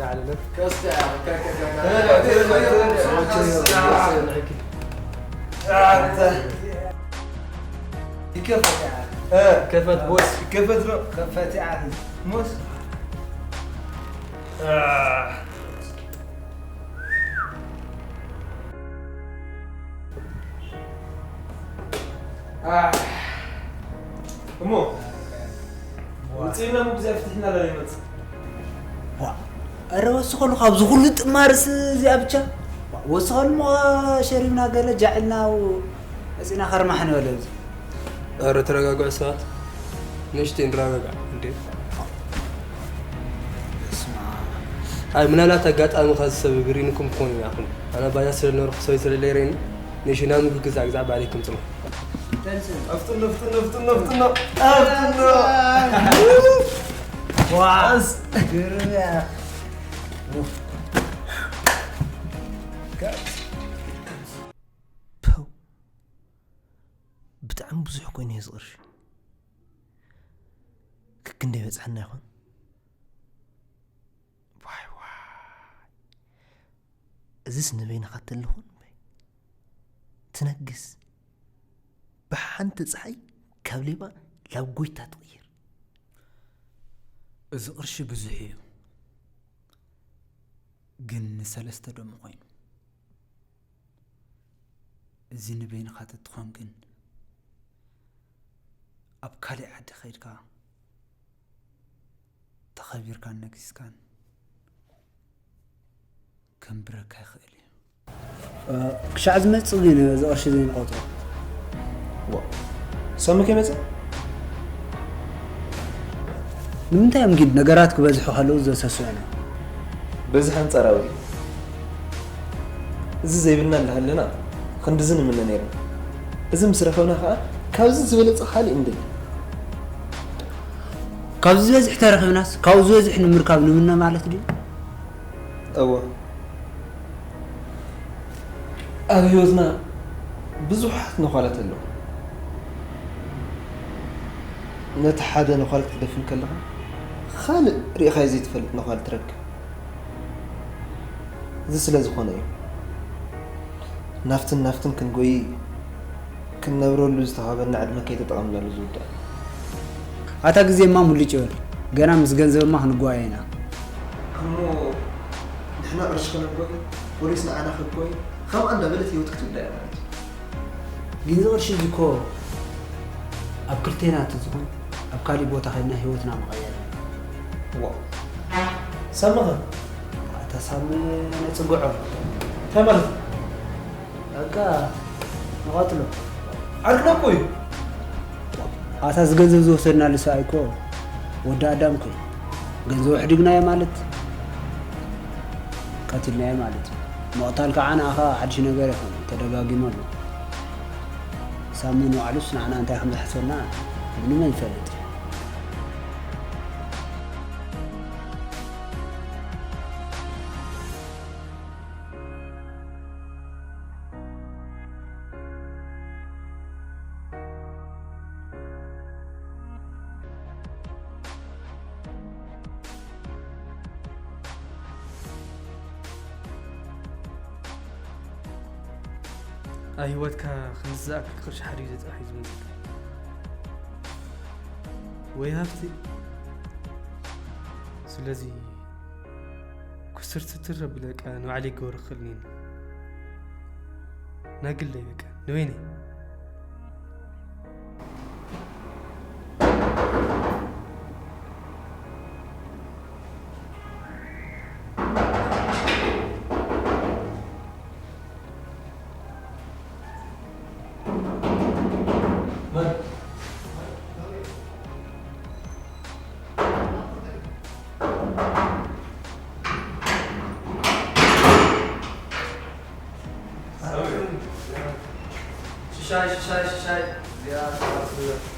على لك. كاس يا أخي، كا- كا- كا- كا- لا، لا، لا، لا، لا، لا، لا، لا. أنت. كفت بوس. كفت له. كفت يا أخي. موس. እሞ ውፅኢና ምጉዛይ ፍትሕና ላይመፅ ኣረ ወስኸሉ ካብዚ ኩሉ ጥማርስ እዚኣ ብቻ ወስኸሉ ሞ ሸሪብና ገለ ጃዕልና መፂና ከርማሕ ንበለ እዚ ኧረ ተረጋግዑ ሰባት፣ ንእሽተይ ንረጋጋዕ እንዴ። ኣይ ምናልባት ኣጋጣሚ ካብ ሰብ ግሪንኩም ክኾኑ ኢና ኣኹም ኣነ ባጃ ስለ ዝነበርኩ ሰበይ ስለለይ ረይኒ ንሽና ምግቢ ግዛዕ ግዛዕ ባዕለይ ክምፅእ أفتنا أفتنا أفتنا أفتنا ዋስ ግርም እያ ፐው ብጣዕሚ ብዙሕ ኮይኑ እዩ ዝቕርሺ ክክንደይ በፅሐና ይኾን ዋይ ዋይ እዚስ ንበይንኻ ተለኹን ትነግስ ብሓንቲ ፀሓይ ካብ ሌባ ላብ ጎይታ ትቕይር እዚ ቅርሺ ብዙሕ እዩ ግን ንሰለስተ ደሞ ኮይኑ እዚ ንበይንኻ ተትኾን ግን ኣብ ካሊእ ዓዲ ኸይድካ ተኸቢርካን ነጊስካን ከንብረካ ይኽእል እዩ ክሻዕ ዝመፅእ ግን እዚ ቅርሺ ዘይንቆፅሮ ሰሙ ከይመፅእ ንምንታይ እዮም ግን ነገራት ክበዝሑ ከለዉ ዘሰስዑና በዝሒ ኣንፃራዊ እዩ እዚ ዘይብልና እንዳሃለና ክንድዚ ንምነ ነይርና እዚ ምስ ረኸብና ከዓ ካብዚ ዝበለፀ ካሊእ ንደሊ ካብዚ ዝበዝሕ ተረኺብናስ ካብኡ ዝበዝሕ ንምርካብ ንምነ ማለት ድዩ እወ ኣብ ህይወትና ብዙሓት ነዃላት ኣለዉ ነቲ ሓደ ነዃል ክትደፍን ከለኻ ካልእ ርኢኻዮ ዘይትፈልጥ ነዃል ትረክብ እዚ ስለ ዝኾነ እዩ ናፍትን ናፍትን ክንጎይ ክንነብረሉ ዝተዋህበና ዕድመ ከይተጠቐምናሉ ዝውዳእ ኣታ ግዜ እማ ሙልጭ ይበል ገና ምስ ገንዘብ እማ ክንጓየ ኢና እሞ ንሕና ቅርሺ ከነጎይ ፖሊስ ንዓና ከጎይ ከምኣ እንዳበለት ህይወት ክትውዳእ ማለት እዩ ግን እዚ ቅርሺ እዚ እኮ ኣብ ክልቴና እቲ ዝኾን ኣብ ካሊእ ቦታ ከድና ህይወትና መቐየር ዋ ሰምኸ ኣታ ሳሚ ነፅግዖ እንታይ ማለት በቃ ንቐፅሎ ዓርክና እኮ እዩ ኣታ እዚ ገንዘብ ዝወሰድናሉ ሰብኣይ እኮ ወዲ ኣዳም እኮ እዩ ገንዘቡ ሕዲግናዮ ማለት ቀቲልናዮ ማለት እዩ ምቕታል ከዓ ንኣኻ ሓድሽ ነገር ይኾን ተደጋጊሙ ኣሎ ሳሚ ንባዕሉስ ንዓና እንታይ ከም ዝሓሰበና ምንም ኣይፈልጥ እዩ ኣብ ህይወትካ ክንዲ ዝኣክል ቅርሺ ሓዲጉ ዘጥራሕ እዩ ዝመፅእ ወይ ሃፍቲ ስለዚ ኩስትርትትር ኣብለ በቃ ንባዕለይ ክገብሮ ክኽእል ነይኒ ናይ ግለይ በቃ ንበይነይ ሽሻይ ሽሻይ ሽሻይ እዚኣ